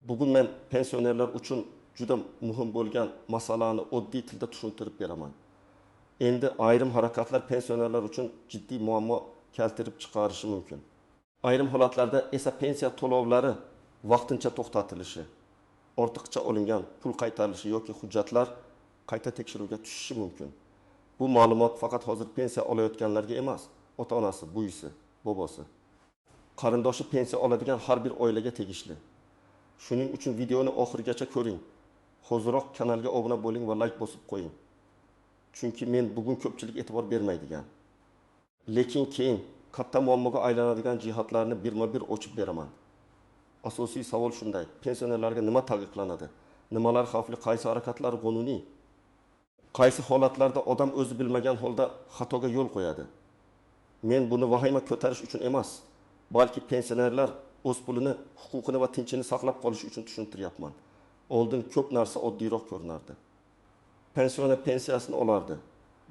Bugun men pensionerlar uchun juda muhim bo'lgan masalani oddiy tilda tushuntirib beraman. Endi ayrim harakatlar pensionerlar uchun jiddiy muammo keltirib chiqarishi mumkin. Ayrim holatlarda esa pensiya to'lovlari vaqtincha to'xtatilishi, ortiqcha olingan pul qaytarilishi yoki hujjatlar qayta tekshiruvga tushishi mumkin. Bu ma'lumot faqat hozir pensiya olayotganlarga emas, ota-onasi, buvisi, bobosi, qarindoshi pensiya oladigan har bir oilaga tegishli. Shuning uchun videoni oxirigacha ko'ring. Hoziroq kanalga obuna bo'ling va like bosib qo'ying. Chunki men bugun ko'pchilik e'tibor bermaydigan, lekin keyin katta muammoga aylanadigan jihatlarni birma-bir ochib beraman. Asosiy savol shunday: pensionerlarga nima taqiqlanadi? Nimalar xavfli, qaysi harakatlar qonuniy? Qaysi holatlarda odam o'zi bilmagan holda xatoga yo'l qo'yadi? Men buni vahima ko'tarish uchun emas, balki pensionerlar o'z pulini, huquqini va tinchini saqlab qolish uchun tushuntiryapman. Oldin ko'p narsa oddiyroq ko'rinardi. Pensioner pensiyasini olardi,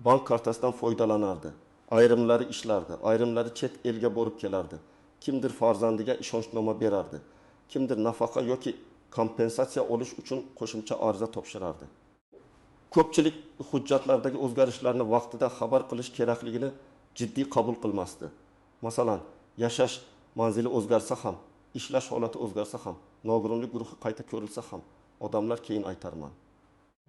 bank kartasidan foydalanardi, ayrimlari ishlardi, ayrimlari chet elga borib kelardi. Kimdir farzandiga ishonchnoma berardi, kimdir nafaqa yoki kompensatsiya olish uchun qo'shimcha ariza topshirardi. Ko'pchilik hujjatlardagi o'zgarishlarni vaqtida xabar qilish kerakligini jiddiy qabul qilmasdi. Masalan, yashash manzili o'zgarsa ham, ishlash holati o'zgarsa ham, nogironlik guruhi qayta ko'rilsa ham, odamlar keyin aytarman.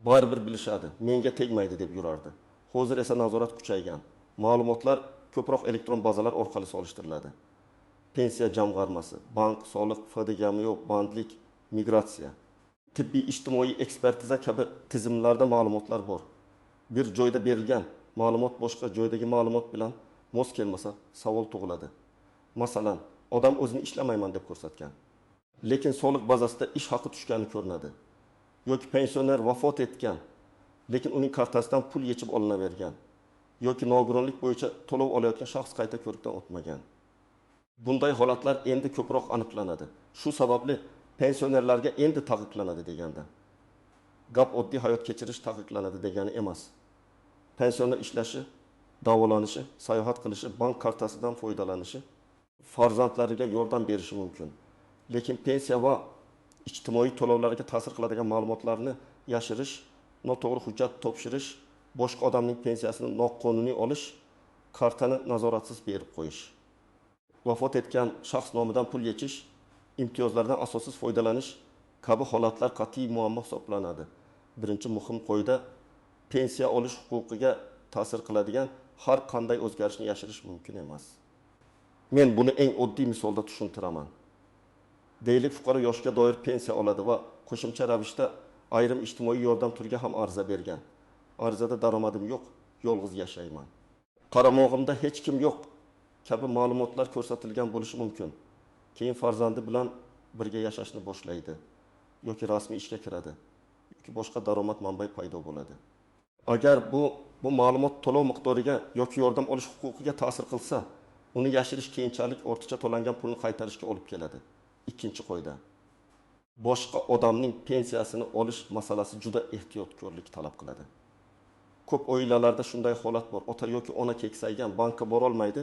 Baribir bilishadi, menga tegmaydi deb yurardi. Hozir esa nazorat kuchaygan. Ma'lumotlar ko'proq elektron bazalar orqali solishtiriladi. Pensiya jamg'armasi, bank, soliq, FDGmi yo'q, bandlik, migratsiya, tibbiy ijtimoiy ekspertiza kabi tizimlarda ma'lumotlar bor. Bir joyda berilgan ma'lumot boshqa joydagi ma'lumot bilan mos kelmasa savol tug'iladi. Masalan, odam o'zini ishlamayman deb ko'rsatgan, lekin soliq bazasida ish haqi tushgani ko'rinadi. Yoki pensioner vafot etgan, lekin uning kartasidan pul yechib olinavergan, yoki nogironlik bo'yicha to'lov olayotgan shaxs qayta ko'rikdan o'tmagan. Bunday holatlar endi ko'proq aniqlanadi. Shu sababli pensionerlarga endi taqiqlanadi deganda gap oddiy hayot kechirish taqiqlanadi degani emas. Pensioner ishlashi, davolanishi, sayohat qilishi, bank kartasidan foydalanishi, farzandlariga yordam berishi mumkin. Lekin pensiya va ijtimoiy to'lovlarga ta'sir qiladigan ma'lumotlarni yashirish, noto'g'ri hujjat topshirish, boshqa odamning pensiyasini noqonuniy olish, kartani nazoratsiz berib qo'yish, vafot etgan shaxs nomidan pul yechish, imtiyozlardan asossiz foydalanish kabi holatlar qat'iy muammo hisoblanadi. Birinchi muhim qoida: pensiya olish huquqiga ta'sir qiladigan har qanday o'zgarishni yashirish mumkin emas. Men buni eng oddiy misolda tushuntiraman. Deylik, fuqaro yoshga doir pensiya oladi va qo'shimcha ravishda ayrim ijtimoiy yordam turiga ham ariza bergan. Arizada daromadim yo'q, yolg'iz yashayman, qaramog'imda hech kim yo'q kabi ma'lumotlar ko'rsatilgan bo'lishi mumkin. Keyin farzandi bilan birga yashashni boshlaydi yoki rasmiy ishga kiradi yoki boshqa daromad manbai paydo bo'ladi. Agar bu ma'lumot to'lov miqdoriga yoki yordam olish huquqiga ta'sir qilsa, uni yashirish keyinchalik ortiqcha to'langan pulni qaytarishga olib keladi. Ikkinchi qoida: boshqa odamning pensiyasini olish masalasi juda ehtiyotkorlik talab qiladi. Ko'p oilalarda shunday holat bor. Ota yoki ona keksaygan, bankka bora olmaydi,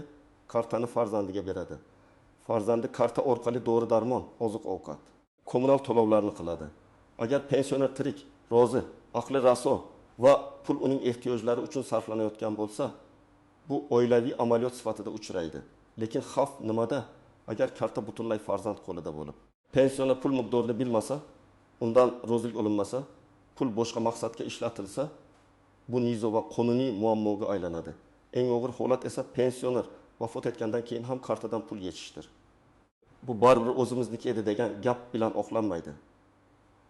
kartani farzandiga beradi. Farzandi karta orqali dori-darmon, oziq-ovqat, kommunal to'lovlarni qiladi. Agar pensioner tirik, rozi, aqli raso va pul uning ehtiyojlari uchun sarflanayotgan bo'lsa, bu oilaviy amaliyot sifatida uchraydi. Lekin xavf nimada? Agar karta butunlay farzand qo'lida bo'lib, pensioner pul miqdorini bilmasa, undan rozilik olinmasa, pul boshqa maqsadga ishlatilsa, bu nizo va qonuniy muammoga aylanadi. Eng og'ir holat esa pensioner vafot etgandan keyin ham kartadan pul yechishdir. Bu baribir o'zimizniki edi degan gap bilan oqlanmaydi.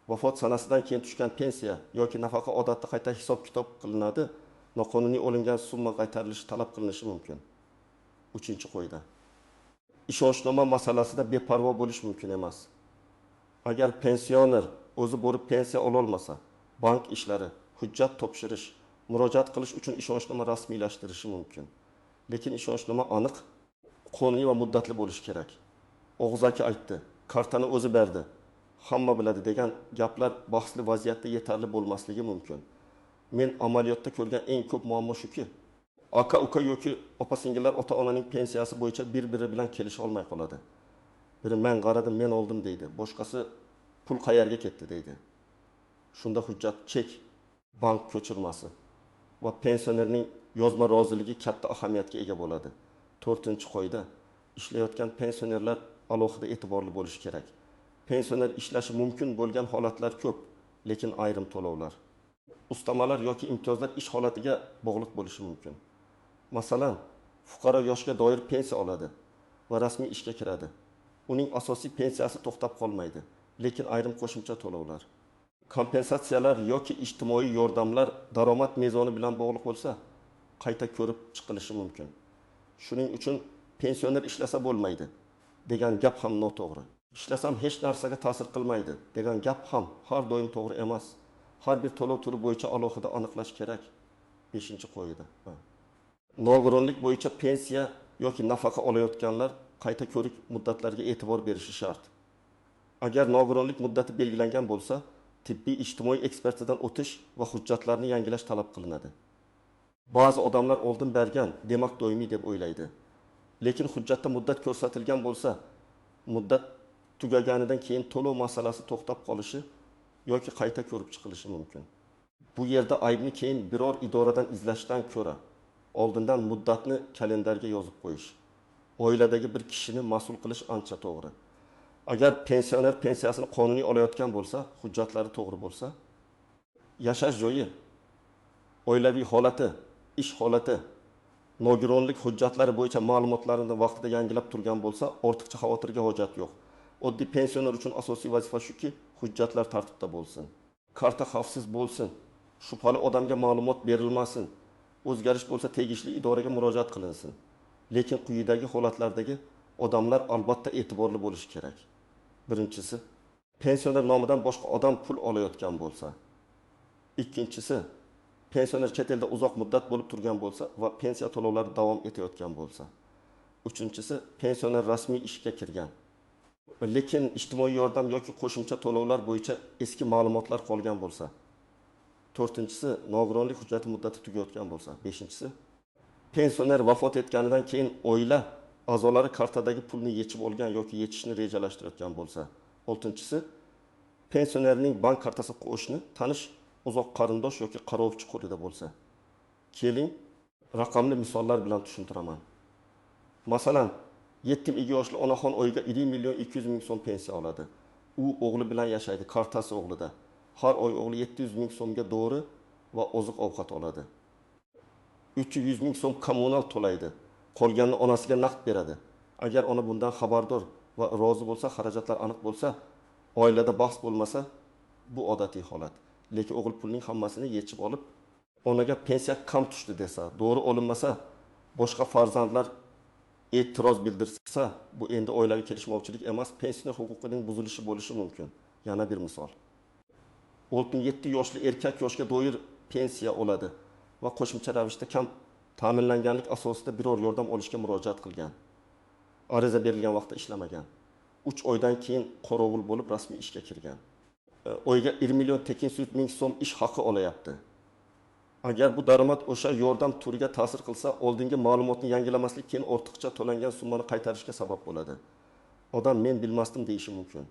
Vafot sanasidan keyin tushgan pensiya yoki nafaqa odatda qayta hisob-kitob qilinadi, noqonuniy olingan summa qaytarilishi talab qilinishi mumkin. Uchinchi qoida: ishonchnoma masalasida beparvo bo'lish mumkin emas. Agar pensioner o'zi borib pensiya ololmasa, bank ishlari, hujjat topshirish, murojaat qilish uchun ishonchnoma rasmiylashtirishi mumkin. Lekin ishonchnoma aniq, qonuniy va muddatli bo'lishi kerak. Og'zaki aytdi, kartani o'zi berdi, hamma biladi degan gaplar bahsli vaziyatda yetarli bo'lmasligi mumkin. Men amaliyotda ko'rgan eng ko'p muammo shuki, aka uka yoki opa singillar ota-onaning pensiyasi bo'yicha bir-biri bilan kelisha olmay qoladi. Biri men qaradim, men oldim deydi, boshqasi Pul qayerga ketdi deydi. Shunda hujjat, chek, bank ko'chirmasi va pensionerning yozma roziligi katta ahamiyatga ega bo'ladi. To'rtinchi qoida, ishlayotgan pensionerlar alohida e'tiborli bo'lishi kerak. Pensioner ishlashi mumkin bo'lgan holatlar ko'p, lekin ayrim to'lovlar, ustamalar yoki imtiyozlar ish holatiga bog'liq bo'lishi mumkin. Masalan, fuqaro yoshga doir pensiya oladi va rasmiy ishga kiradi. Uning asosiy pensiyasi to'xtab qolmaydi, lekin ayrim qo'shimcha to'lovlar, kompensatsiyalar yoki ijtimoiy yordamlar daromad mezoni bilan bog'liq bo'lsa, qayta ko'rib chiqilishi mumkin. Shuning uchun pensioner ishlasa bo'lmaydi degan gap ham noto'g'ri. Ishlasam hech narsaga ta'sir qilmaydi degan gap ham har doim to'g'ri emas. Har bir to'lov turi bo'yicha alohida aniqlash kerak. Beshinchi qoida. Nogironlik bo'yicha pensiya yoki nafaqa olayotganlar qayta ko'rik muddatlariga e'tibor berishi shart. Agar nogironlik muddati belgilangan bo'lsa, tibbiy ijtimoiy ekspertizadan o'tish va hujjatlarni yangilash talab qilinadi. Ba'zi odamlar oldin bergan, demak doimiy deb o'ylaydi. Lekin hujjatda muddat ko'rsatilgan bo'lsa, muddat tugaganidan keyin to'lov masalasi to'xtab qolishi yoki qayta ko'rib chiqilishi mumkin. Bu yerda aybni keyin biror idoradan izlashdan ko'ra oldindan muddatni kalendarga yozib qo'yish, oiladagi bir kishini mas'ul qilish ancha to'g'ri. Agar pensioner pensiyasini qonuniy olayotgan bo'lsa, hujjatlari to'g'ri bo'lsa, yashash joyi, oilaviy holati, ish holati, nogironlik hujjatlari bo'yicha ma'lumotlarini vaqtida yangilab turgan bo'lsa, ortiqcha xavotirga hojat yo'q. Oddiy pensioner uchun asosiy vazifa shuki, hujjatlar tartibda bo'lsin, karta xavfsiz bo'lsin, shubhali odamga ma'lumot berilmasin, o'zgarish bo'lsa tegishli idoraga murojaat qilinsin. Lekin quyidagi holatlardagi odamlar albatta e'tiborli bo'lishi kerak. Birinchisi, pensioner nomidan boshqa odam pul olayotgan bo'lsa. Ikkinchisi, pensioner chet elda uzoq muddat bo'lib turgan bo'lsa va pensiya to'lovlari davom etayotgan bo'lsa. Uchinchisi, pensioner rasmiy ishga kirgan, lekin ijtimoiy yordam yoki qo'shimcha to'lovlar bo'yicha eski ma'lumotlar qolgan bo'lsa. To'rtinchisi, nogironlik hujjati muddati tugayotgan bo'lsa. Beshinchisi, pensioner vafot etganidan keyin oila a'zolari kartadagi pulni yechib olgan yoki yechishni rejalashtirayotgan bo'lsa. Oltinchisi, pensionerning bank kartasi qo'shni, tanish, uzoq qarindosh yoki qarovchi qo'lida bo'lsa. Keling, raqamli misollar bilan tushuntiraman. Masalan, 72 yoshli onaxon oyiga 1 200 000 so'm pensiya oladi. U o'g'li bilan yashaydi, kartasi o'g'lida. Har oy o'g'li 700 000 so'mga dori va oziq-ovqat oladi. 300 000 so'm kommunal to'laydi. Qolganini onasiga naqd beradi. Agar ona bundan xabardor va rozi bo'lsa, xarajatlar aniq bo'lsa, oilada bahs bo'lmasa, bu odatiy holat. Lekin o'g'il pulning hammasini yechib olib, onaga pensiya kam tushdi desa, dori olinmasa, boshqa farzandlar e'tiroz bildirsa, bu endi oilaviy kelishmovchilik emas, pensioner huquqining buzilishi bo'lishi mumkin. Yana bir misol. 67 yoshli erkak yoshga doir pensiya oladi va qo'shimcha ravishda kam ta'minlanganlik asosida biror yordam olishga murojaat qilgan. Ariza berilgan vaqtda ishlamagan. 3 oydan keyin qorovul bo'lib rasmiy ishga kirgan. Oyga 1 800 000 so'm ish haqi olayapti. Agar bu daromad o'sha yordam turiga ta'sir qilsa, oldingi ma'lumotni yangilamaslik keyin ortiqcha to'langan summani qaytarishga sabab bo'ladi. Odam men bilmasdim deyishi mumkin.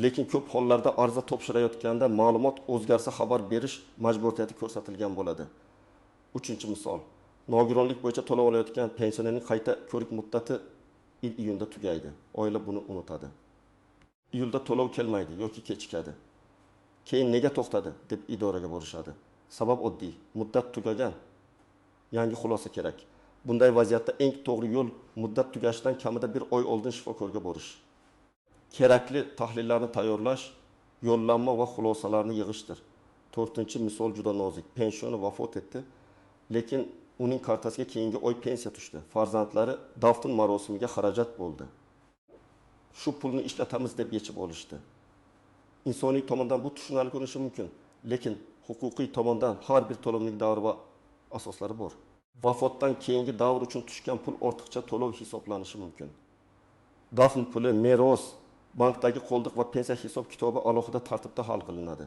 Lekin ko'p hollarda ariza topshirayotganda ma'lumot o'zgarsa xabar berish majburiyati ko'rsatilgan bo'ladi. Uchinchi misol. Nogironlik bo'yicha to'lov olayotgan pensionerning qayta ko'rik muddati iyunda tugaydi. Oila buni unutadi. Iyulda to'lov kelmaydi yoki kechikadi. Keyin nega to'xtadi deb idoraga borishadi. Sabab oddiy, muddat tugagan. Yangi xulosa kerak. Bunday vaziyatda eng to'g'ri yo'l muddat tugashidan kamida bir oy oldin shifokorga borish. Kerakli tahlillarni tayyorlash, yo'llanma va xulosalarni yig'ishdir. To'rtinchi misol juda nozik. Pensioner vafot etdi, lekin uning kartasiga keyingi oy pensiya tushdi. Farzandlari dafn marosimiga xarajat bo'ldi. Shu pulni ishlatamiz deb yechib olishdi. Insoniy tomondan bu tushunarli ko'rinishi mumkin, lekin huquqiy tomondan har bir to'lovning davri va asoslari bor. Vafotdan keyingi davr uchun tushgan pul ortiqcha to'lov hisoblanishi mumkin. Dafn puli, meros, bankdagi qoldiq va pensiya hisob kitobi alohida tartibda hal qilinadi.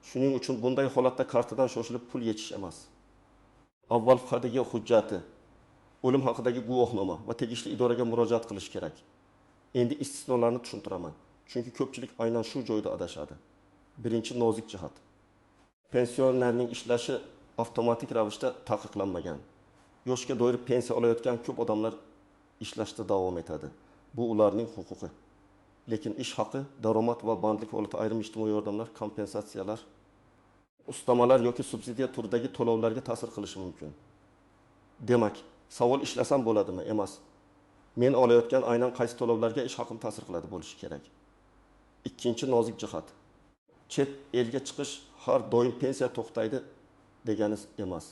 Shuning uchun bunday holatda kartadan shoshilib pul yechish emas. Avval FHDG hujjati, o'lim haqidagi guvohnoma va tegishli idoraga murojaat qilish kerak. Endi istisnolarni tushuntiraman. chunki ko'pchilik aynan shu joyda adashadi. Birinchi nozik jihat. Pensionerning ishlashi avtomatik ravishda taqiqlanmagan. Yoshga doir pensiya olayotgan ko'p odamlar ishlashda davom etadi. Bu ularning huquqi. Lekin ish haqi, daromad va bandlik holati ayrim ijtimoiy yordamlar, kompensatsiyalar, ustamalar yoki subsidiya turidagi to'lovlarga ta'sir qilishi mumkin. Demak, savol ishlasam bo'ladimi emas. Men olayotgan aynan qaysi to'lovlarga ish haqim ta'sir qiladi bo'lishi kerak. Ikkinchi nozik jihat. Chet elga chiqish har doim pensiya to'xtaydi degani emas.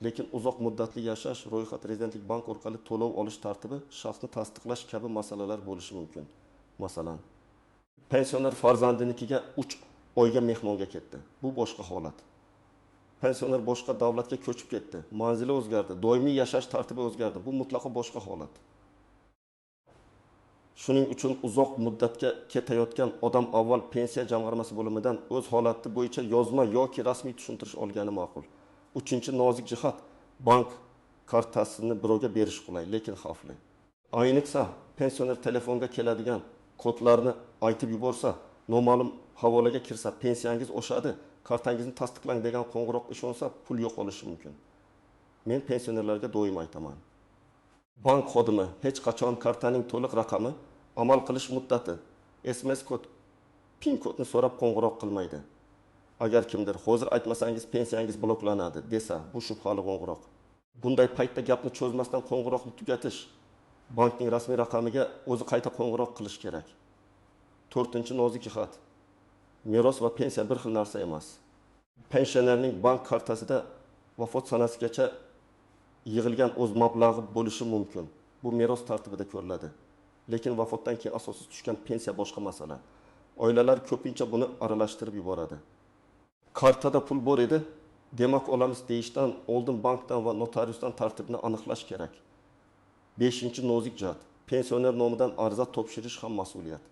Lekin uzoq muddatli yashash, ro'yxat, rezidentlik, bank orqali to'lov olish tartibi, shaxsni tasdiqlash kabi masalalar bo'lishi mumkin. Masalan, pensioner farzandinikiga 3 oyga mehmonga ketdi. Bu boshqa holat. Pensioner boshqa davlatga ko'chib ketdi, manzili o'zgardi, doimiy yashash tartibi o'zgardi. Bu mutlaqo boshqa holat. Shuning uchun uzoq muddatga ketayotgan odam avval pensiya jamg'armasi bo'limidan o'z holati bo'yicha yozma yoki rasmiy tushuntirish olgani ma'qul. Uchinchi nozik jihat, bank kartasini birovga berish qulay, lekin xavfli. Ayniqsa, pensioner telefonga keladigan kodlarni aytib yuborsa, noma'lum havolaga kirsa, pensiyangiz oshadi, kartangizni tasdiqlang degan qo'ng'iroq ishonsa, pul yo'qolishi mumkin. Men pensionerlarga doim aytaman. Bank xodimi hech qachon kartaning to'liq raqami, amal qilish muddati, SMS kod, PIN kodni so'rab qo'ng'iroq qilmaydi. Agar kimdir hozir aytmasangiz pensiyangiz bloklanadi desa, bu shubhali qo'ng'iroq. Bunday paytda gapni cho'zmasdan qo'ng'iroqni tugatish, bankning rasmiy raqamiga o'zi qayta qo'ng'iroq qilish kerak. To'rtinchi nozik jihat. Meros va pensiya bir xil narsa emas. Pensionerning bank kartasida vafot sanasigacha yig'ilgan o'z mablag'i bo'lishi mumkin. Bu meros tartibida ko'riladi. Lekin vafotdan keyin asossiz tushgan pensiya boshqa masala. Oilalar ko'pincha buni aralashtirib yuboradi. Kartada pul bor edi, demak olamiz deyishdan oldin bankdan va notariusdan tartibni aniqlash kerak. Beshinchi nozik jihat. Pensioner nomidan ariza topshirish ham mas'uliyat.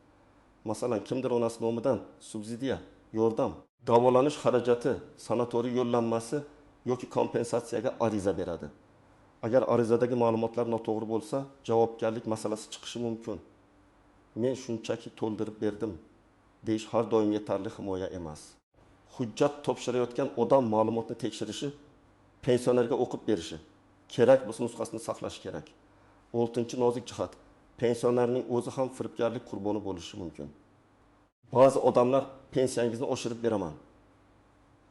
Masalan, kimdir onasi nomidan subsidiya, yordam, davolanish xarajati, sanatoriy yo'llanmasi yoki kompensatsiyaga ariza beradi. Agar arizadagi ma'lumotlar noto'g'ri bo'lsa, javobgarlik masalasi chiqishi mumkin. Men shunchaki to'ldirib berdim deyish har doim yetarli himoya emas. Hujjat topshirayotgan odam ma'lumotni tekshirishi, pensionerga o'qib berishi, kerak bo'lsa nusxasini saqlash kerak. Oltinchi nozik jihat. Pensionerning o'zi ham firibgarlik qurboni bo'lishi mumkin. Ba'zi odamlar pensiyangizni oshirib beraman,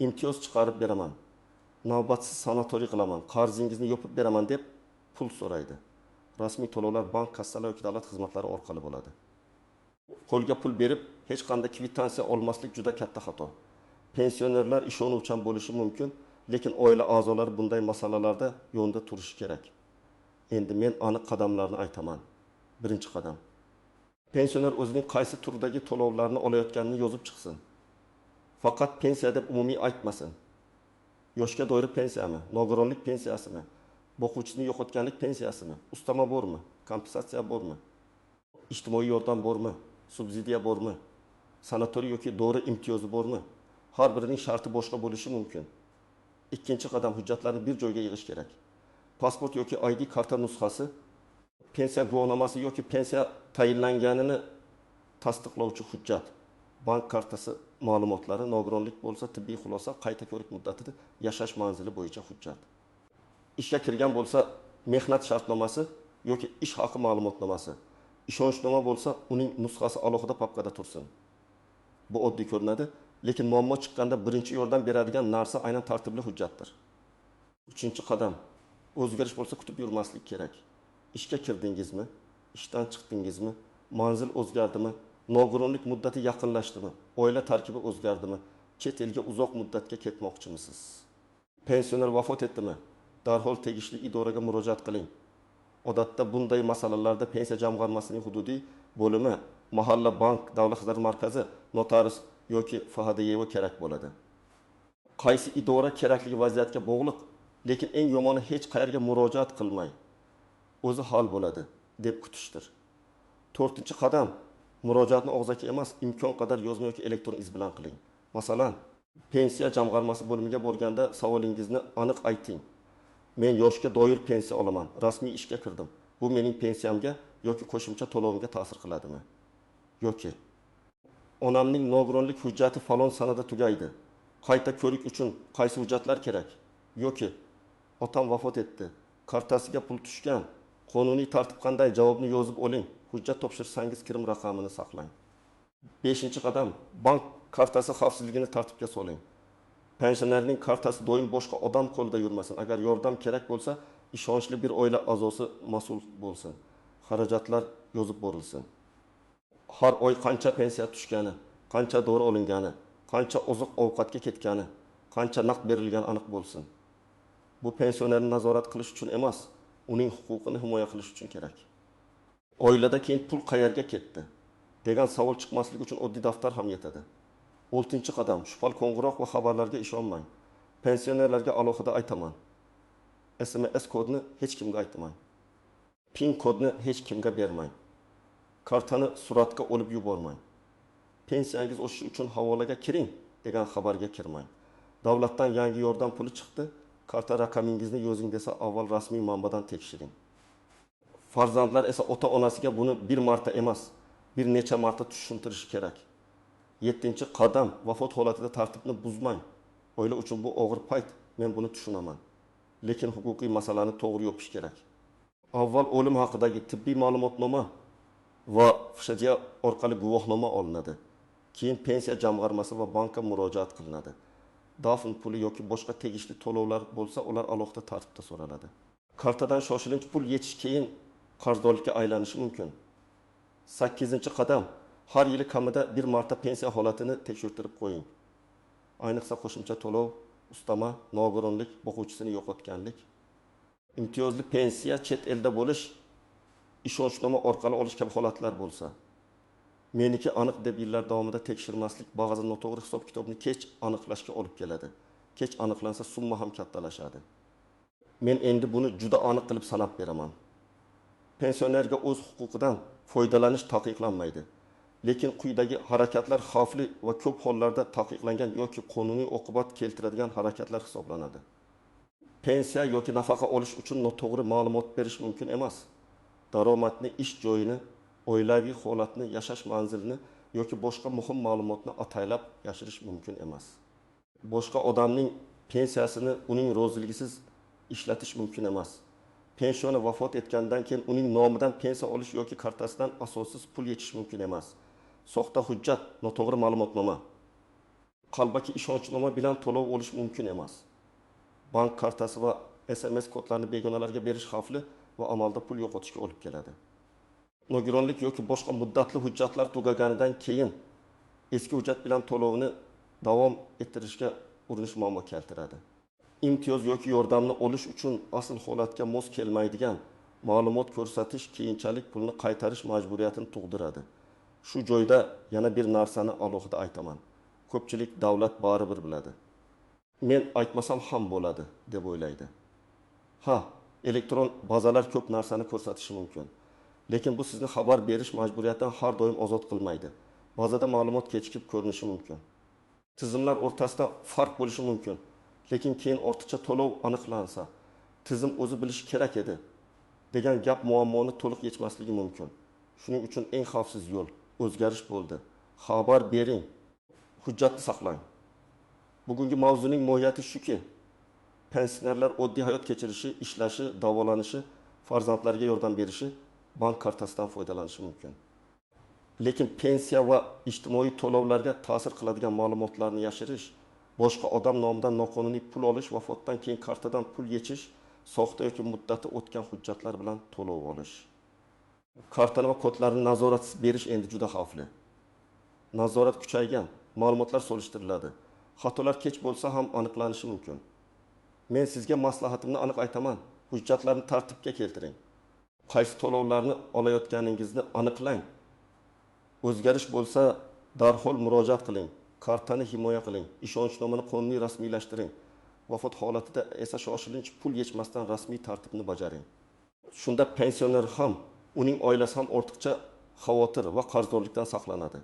imtiyoz chiqarib beraman, navbatsiz sanatoriy qilaman, qarzingizni yopib beraman deb pul so'raydi. Rasmiy to'lovlar bank kassalar yoki davlat xizmatlari orqali bo'ladi. Qo'lga pul berib hech qanday kvitansiya olmaslik juda katta xato. Pensionerlar ishonuvchan bo'lishi mumkin, lekin oila a'zolari bunday masalalarda yo'nda turishi kerak. Endi men aniq qadamlarni aytaman. Birinchi qadam. Pensioner o'zining qaysi turdagi to'lovlarni olayotganini yozib chiqsin. Faqat pensiya deb umumiy aytmasin. Yoshga doir pensiyami, nogironlik pensiyasimi, boquvchisini yo'qotganlik pensiyasimi, ustama bormi, kompensatsiya bormi, ijtimoiy yordam bormi, subsidiya bormi, sanatoriy yoki dori imtiyozi bormi? Har birining sharti boshqa bo'lishi mumkin. Ikkinchi qadam, hujjatlarni bir joyga yig'ish kerak. Pasport yoki ID karta nusxasi, pensiya guvohnomasi yoki pensiya tayinlanganini tasdiqlovchi hujjat, bank kartasi ma'lumotlari, nogironlik bo'lsa tibbiy xulosa, qayta ko'rik muddatida yashash manzili bo'yicha hujjat. Ishga kirgan bo'lsa mehnat shartnomasi yoki ish haqi ma'lumotnomasi, ishonchnoma bo'lsa uning nusxasi alohida papkada tursin. Bu oddiy ko'rinadi, lekin muammo chiqqanda birinchi yordam beradigan narsa aynan tartibli hujjatdir. Uchinchi qadam, o'zgarish bo'lsa kutib yurmaslik kerak. Ishga kirdingizmi, ishdan chiqdingizmi, manzil o'zgardimi, nogironlik muddati yaqinlashdimi, oila tarkibi o'zgardimi, chet elga uzoq muddatga ketmoqchimisiz? Pensioner vafot etdimi? Darhol tegishli idoraga murojaat qiling. Odatda bunday masalalarda pensiya jamg'armasining hududiy bo'limi, mahalla bank, davlat xizmatlari markazi, notarius yoki FHDYV kerak bo'ladi. Qaysi idora kerakligi vaziyatga bog'liq, lekin eng yomoni hech qayerga murojaat qilmay o'zi hal bo'ladi deb kutishdir. To'rtinchi qadam, murojaatni og'zaki emas, imkon qadar yozma yoki elektron iz bilan qiling. Masalan, pensiya jamg'armasi bo'limiga borganda savolingizni aniq ayting. Men yoshga doir pensiya olaman, rasmiy ishga kirdim. Bu mening pensiyamga yoki qo'shimcha to'lovimga ta'sir qiladimi? Yoki Onamning nogironlik hujjati falon sanada tugaydi, qayta ko'rik uchun qaysi hujjatlar kerak? Yoki Otam vafot etdi, kartasiga pul tushgan, qonuniy tartib qanday? Javobni yozib oling, hujjat topshirsangiz kirim raqamini saqlang. Beshinchi qadam: bank kartasi xavfsizligini tartibga soling. Pensionerning kartasi doim boshqa odam qo'lida yurmasin. Agar yordam kerak bo'lsa, ishonchli bir oila a'zosi mas'ul bo'lsin. Xarajatlar yozib borilsin. Har oy qancha pensiya tushgani, qancha dori olingani, qancha oziq ovqatga ketgani, qancha naqd berilgani aniq bo'lsin. Bu pensionerni nazorat qilish uchun emas, uning huquqini himoya qilish uchun kerak. Oilada keyin pul qayerga ketdi degan savol chiqmasligi uchun oddiy daftar ham yetadi. Oltinchi qadam: shubhali qo'ng'iroq va xabarlarga ishonmang. Pensionerlarga alohida aytaman. SMS kodni hech kimga aytmang. PIN kodni hech kimga bermang. Kartani suratga olib yubormang. Pensiyangiz oshishi uchun havolaga kiring degan xabarga kirmang. Davlatdan yangi yordam puli chiqdi, karta raqamingizni yozing desa avval rasmiy manbadan tekshiring. Farzandlar esa ota-onasiga buni bir marta emas, bir necha marta tushuntirishi kerak. Yettinchi qadam: vafot holatida tartibni buzmang. Oila uchun bu og'ir payt, men buni tushunaman. Lekin huquqiy masalani to'g'ri yopish kerak. Avval o'lim haqidagi tibbiy ma'lumotnoma va FShJ orqali guvohnoma olinadi. Keyin pensiya jamg'armasi va bankka murojaat qilinadi. Dafn puli yoki boshqa tegishli to'lovlar bo'lsa, ular alohida tartibda so'raladi. Kartadan shoshilinch pul yechish keyin qarzdorlikka aylanishi mumkin. Sakkizinchi qadam: har yili kamida bir marta pensiya holatini tekshirtirib qo'ying. Ayniqsa qo'shimcha to'lov, ustama, nogironlik, boquvchisini yo'qotganlik, imtiyozli pensiya, chet elda bo'lish, ishonchnoma orqali olish kabi holatlar bo'lsa. Meniki aniq deb yillar davomida tekshirmaslik ba'zi noto'g'ri hisob-kitobni kech aniqlashga olib keladi. Kech aniqlansa summa ham kattalashadi. Men endi buni juda aniq qilib sanab beraman. Pensionerga o'z huquqidan foydalanish taqiqlanmaydi. Lekin quyidagi harakatlar xavfli va ko'p hollarda taqiqlangan yoki qonuniy oqibat keltiradigan harakatlar hisoblanadi. Pensiya yoki nafaqa olish uchun noto'g'ri ma'lumot berish mumkin emas. Daromadni, ish joyini, oilaviy holatni, yashash manzilini yoki boshqa muhim ma'lumotni ataylab yashirish mumkin emas. Boshqa odamning pensiyasini uning roziligisiz ishlatish mumkin emas. Pensioner vafot etgandan keyin uning nomidan pensiya olish yoki kartasidan asossiz pul yechish mumkin emas. Soxta hujjat, noto'g'ri ma'lumotnoma, qalbaki ishonchnoma bilan to'lov olish mumkin emas. Bank kartasi va SMS kodlarini begonalarga berish xavfli va amalda pul yo'qotishga olib keladi. Nogironlik yoki boshqa muddatli hujjatlar tugaganidan keyin eski hujjat bilan to'lovni davom ettirishga urinish muammo keltiradi. Imtiyoz yoki yordamni olish uchun asl holatga mos kelmaydigan ma'lumot ko'rsatish keyinchalik pulni qaytarish majburiyatini tug'diradi. Shu joyda yana bir narsani alohida aytaman. Ko'pchilik davlat baribir biladi. Men aytmasam ham bo'ladi deb o'ylaydi. Ha, elektron bazalar ko'p narsani ko'rsatishi mumkin. Lekin bu sizni xabar berish majburiyatidan har doim ozod qilmaydi. Bazada ma'lumot kechikib ko'rinishi mumkin. Tizimlar o'rtasida farq bo'lishi mumkin. Lekin keyin ortiqcha to'lov aniqlansa, tizim o'zi bilishi kerak edi degan gap muammoni to'liq yechmasligi mumkin. Shuning uchun eng xavfsiz yo'l o'zgarish bo'ldi. Xabar bering, hujjatni saqlang. Bugungi mavzuning mohiyati shuki, pensionerlar oddiy hayot kechirishi, ishlashi, davolanishi, farzandlariga yordam berishi, bank kartasidan foydalanishi mumkin. Lekin pensiya va ijtimoiy to'lovlarga ta'sir qiladigan ma'lumotlarni yashirish, boshqa odam nomidan noqonuniy pul olish, vafotdan keyin kartadan pul yechish, soxta yoki muddati o'tgan hujjatlar bilan to'lov olish. Kartani va kodlarni nazoratsiz berish endi juda xavfli. Nazorat kuchaygan, ma'lumotlar solishtiriladi. Xatolar kech bo'lsa ham aniqlanishi mumkin. Men sizga maslahatimni aniq aytaman. Hujjatlarni tartibga keltiring. Qaysi to'lovlarni olayotganingizni aniqlang. O'zgarish bo'lsa darhol murojaat qiling. Kartani himoya qiling. Ishonchnomani qonuniy rasmiylashtiring. Vafot holatida esa shoshilinch pul yechmasdan rasmiy tartibni bajaring. Shunda pensioner ham, uning oilasi ham ortiqcha xavotir va qarzdorlikdan saqlanadi.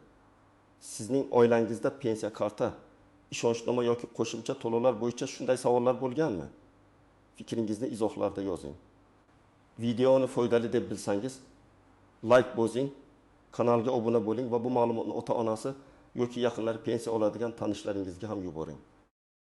Sizning oilangizda pensiya karta, ishonchnoma yoki qo'shimcha to'lovlar bo'yicha shunday savollar bo'lganmi? Fikringizni izohlarda yozing. Videoni foydali deb bilsangiz, like bosing, kanalga obuna bo'ling va bu ma'lumotni ota-onasi Yoki yaqinlari pensiya oladigan tanishlaringizga ham yuboring.